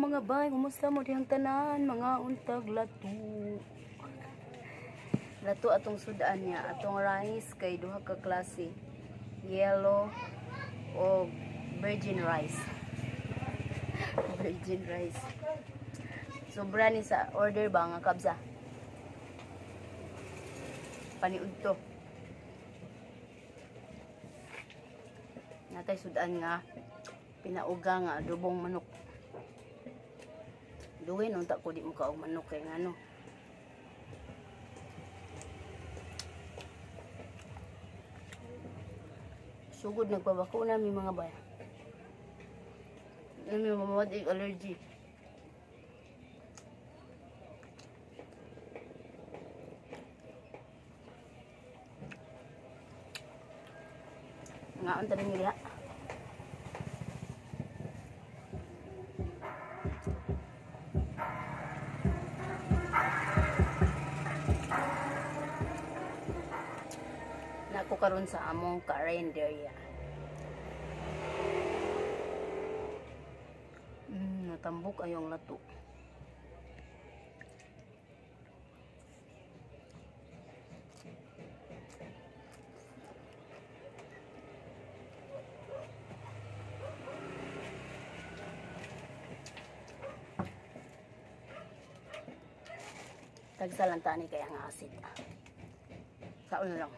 Mga bay, kumusta mo dihang tanan, mga untag lato. Lato atong sudan niya, atong rice kay duha ka klase, yellow o virgin rice. Virgin rice. Sobra ni sa order ba nga kabsa. Paniud to. Natay sudan nga pinauga nga adobong manok. Duwi nung ta ko di mo kaog manok kay ngano. Sugod nagpabakuna mi mga bay. Nami mamawad allergy. Ngaon ta ninyo diha. Nako karon sa among karinderya. Natambok ayong lato. Tagsalan tani kaya nga asid. Kaon lang.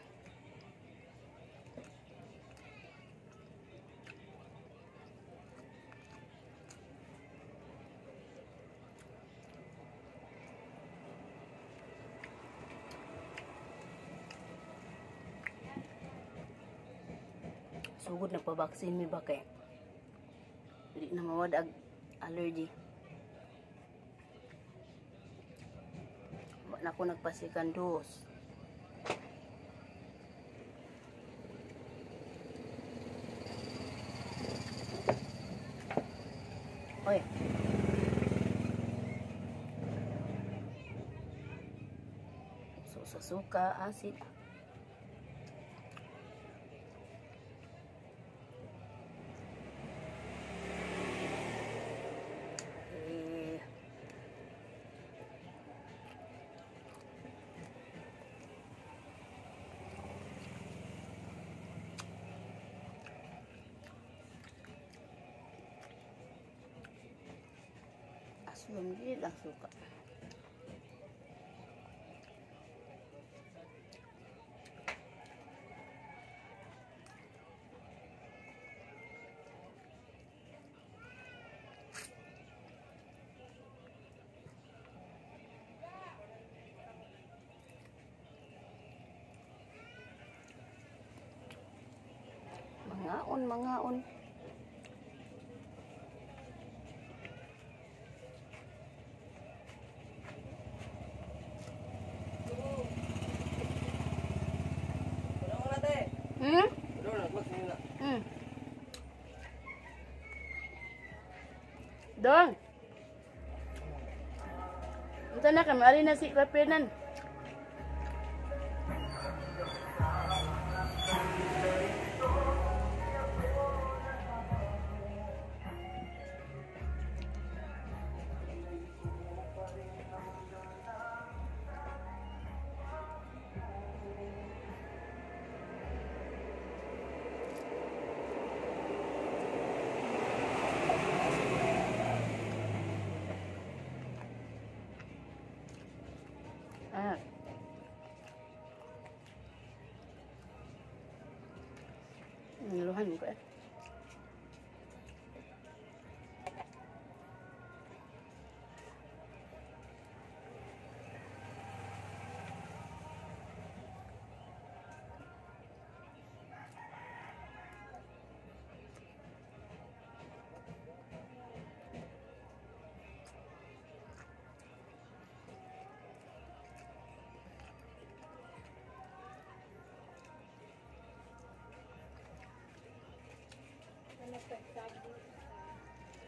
Sugod nagpa-vaccine mi ba kay di na mawad ag allergy. Wa na ko nagpasikan dose. Oy. So sa suka, acid. Asulom gid ang suka. Mangaon, mangaon. Hmm? Dong. Unsa na kami ari na si Papenan. Ah. Niluhan ko eh.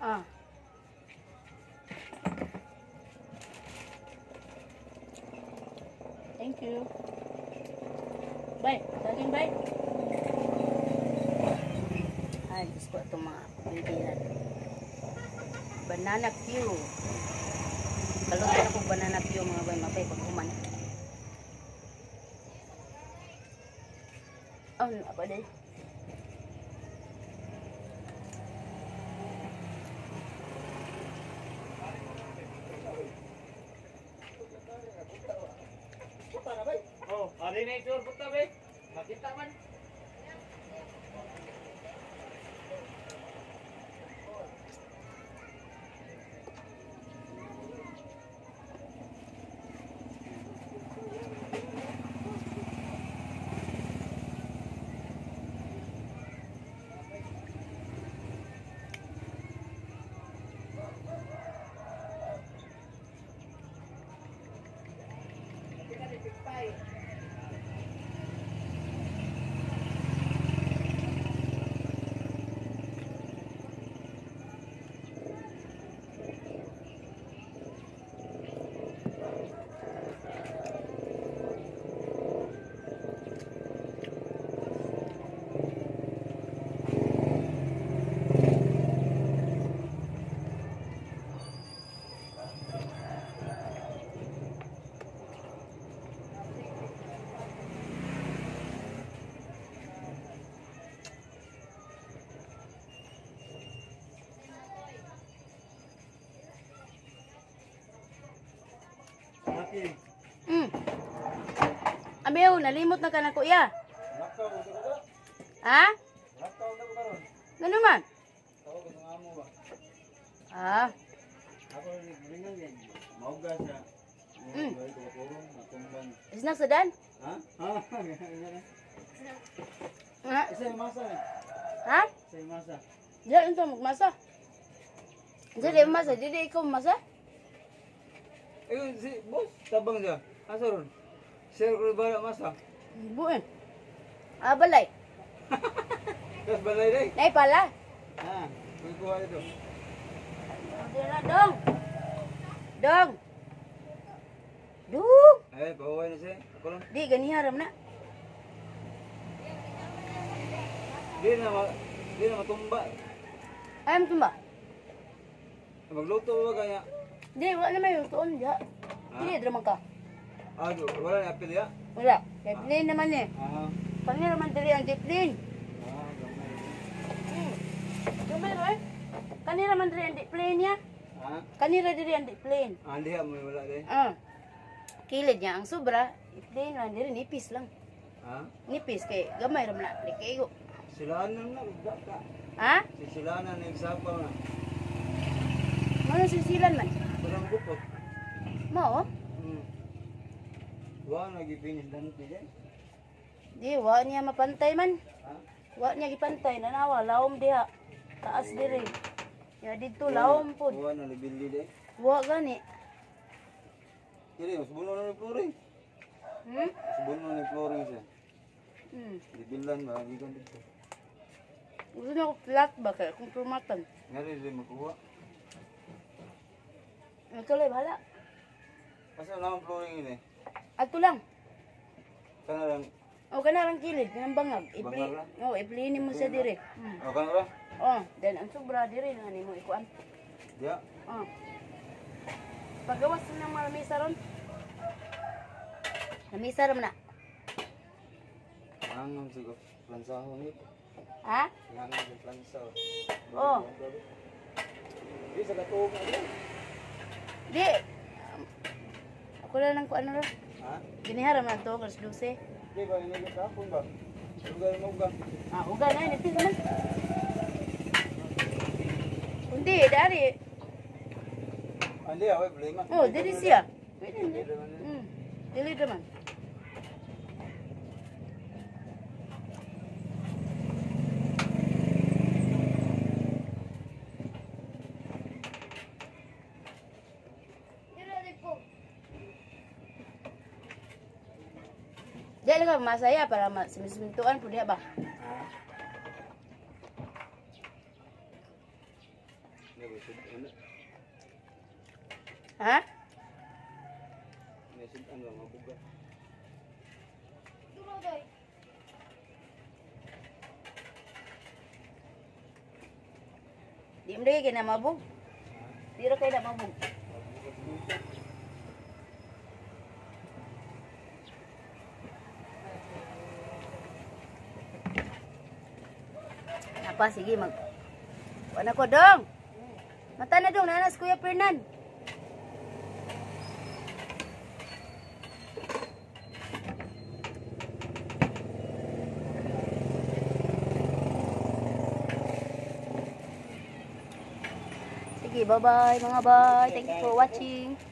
Ah. Thank you. Bye. Saging bye. Ay, Diyos ko itong mga bibilan. Banana Q. Kaluto na kong banana Q mga bay, mapay paghuman. Ano apa day? Oh, ari na ito, puta be. Makita man. Amew, nalimot na ka na kuya. Ha? Gano man? Ah. Isnak sa dan? Ha? Ha? Isa yung masa eh. Ha? Isa yung masa. Diyan ito magmasa. Diyan di masa, di ikaw masa. Eh, si boss, tabang siya. Asa ron? Sir ko ba masa? Buin. Ah, balay. Kas balay day. Nay pala. Ha, kuha ito. Dira dong. Dong. Dong. Eh, pahuway na siya. Ako lang. Di ganiha ram na. Di na matumba. Ay, matumba. Magluto ba kaya? Di, wala na may lutoon diha. Dili dra man ka. Ah, wala na apil ya? Wala. Kay plain naman eh. Ah. Pangira man diri ang deep plane. Ah, gamay. Gamay roy. Kanira man diri ang deep plane niya. Ha? Kanira diri ang deep plane. Ah, diha mo wala dai. Ah. Kilid niya ang sobra, i-plane lang diri nipis lang. Ha? Nipis kay gamay ra man na kay igo. Silaan na na ka. Ha? Sisilaan na nagsapaw na. Mano sisilan man? Parang gupot. Mao? Wa na gipinis dante eh. Di wa niya mapantay man. Ha? Wa niya gipantay nanawa lawom diha. Taas diri. Ya didto lawom pod. Wa na libili de. Wa gani. Dili mas buno na ni flooring. Hmm? Mas buno na ni flooring siya. Libilan ba gikan dito. Gusto na ko flat ba kay kung pumatan. Ngari dili makuha. Ikaw lang bahala. Asa na ang flooring ini? Ato lang. Kana lang. O kana lang kilid kanang bangag. Ibli. Bangag lang? Oh, iblihin mo siya dire. O kana ra? Oh, then ang sobra dire na nimo ikuan. Diya. Oh. Pagawas na ng mga lamisa ron. Lamisa ron na. Angam siguro. Plansahon ni. Ha? Angam sa plansa. Oh. Di sa katuog na di. Di. Ako lang ang kuan ro. Ha? Ginihara man to alas 12. Di ba ini ka hapon ba? Lugar mo ka. Ah, uga na nipis naman. Kundi dari. Andi awe problema. Oh, dili siya. Pwede na. Dili naman. Diyan lang ka masaya para simisimtuan po diha ba? Ha? Di mo lagi kinamabog. Di ra kay na mabog. Napa, sige, mag. Wala ko, dong! Mata na, dong. Nanas, Kuya Fernan. Sige, bye-bye, mga bye. Thank you for watching.